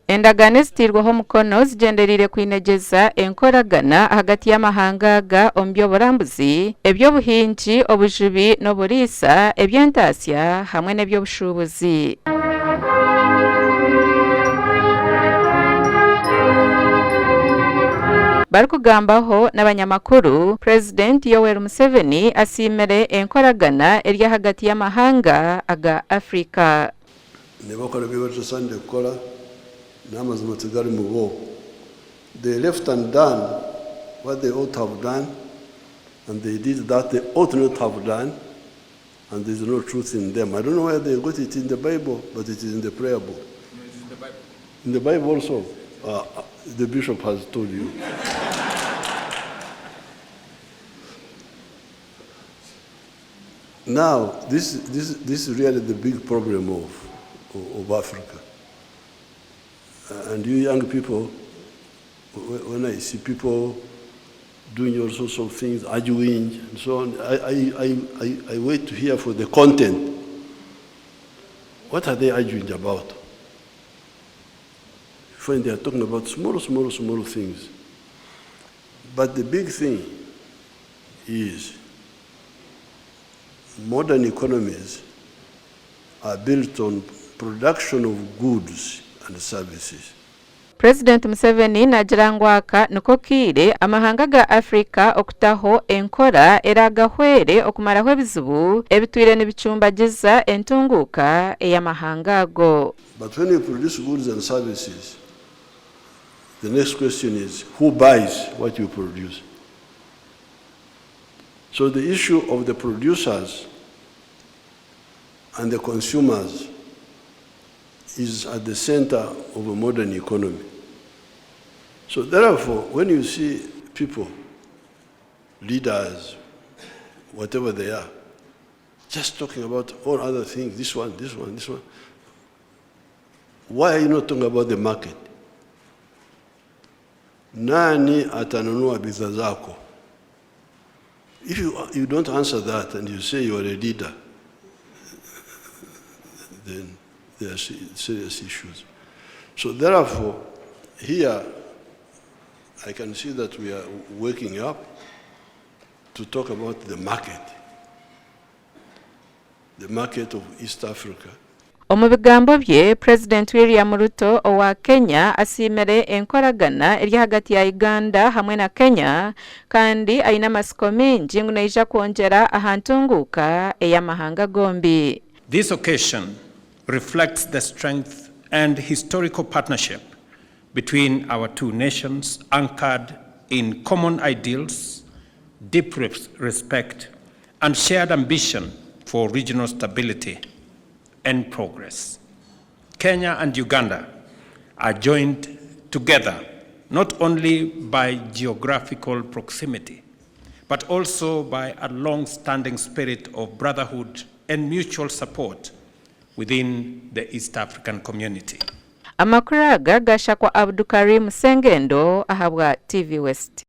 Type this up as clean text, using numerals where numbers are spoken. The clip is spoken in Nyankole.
Endagaano ezitairweho omukono zigyendereire kwinegyeza enkoragana ahagati y'amahanga aga omu by'oburambuzi, eby'obuhingi, obujubi n'oburiisa, eby'entaasya hamwe n'eby'obushuubuzi. Barikugambaho n'abanyamakuru, Purezidenti Yoweri Museveni asiimire enkoragana eri ahagati y'amahanga aga Africa. Nibakora ebi batasaanire kukora, n'amazima tigari mu bo. They left undone what they ought to have done, and they did that they ought not to have done, and there is no truth in them. I don't know where they got it in the Bible, but it is in the prayer book. In the Bible also, the bishop has told you. Now, this, this, this is really the big problem of, of Africa. And you young people, when I see people doing all sorts of things, arguing and so on, I, I, I, I, I wait to hear for the content. What are they arguing about? You find they are talking about small, small, small things. But the big thing is modern economies are built on production of goods and services. Purezidenti Museveni naagira ngu aka niko kaire amahanga ga Africa okutaho enkora eraagahwere okumaraho ebizibu ebitwire nibicumbagiza entunguuka ey'amahanga ago. But when you produce goods and services, the next question is who buys what you produce? So the issue of the producers and the consumers is at the center of a modern economy. So therefore, when you see people, leaders, whatever they are, just talking about all other things, this one, this one, this one, why are you not talking about the market? Nani atanunua bidhaa zako? If you don't answer that and you say you are a leader, then there are serious issues. So therefore, here I can see that we are waking up to talk about the market, the market of East Africa. Omu bigambo bye, Purezidenti William Ruto owa Kenya asiimire enkoragana eri ahagati ya Uganda hamwe na Kenya kandi aine amatsiko maingi ngu neija kwongyera aha ntunguuka ey'amahanga gombi. This occasion reflects the strength and historical partnership between our two nations anchored in common ideals, deep respect and shared ambition for regional stability and progress. Kenya and Uganda are joined together not only by geographical proximity, but also by a long-standing spirit of brotherhood and mutual support within the East African community. Amakuru aga gashakwa Abdukarim Sengendo ahabwa TV West.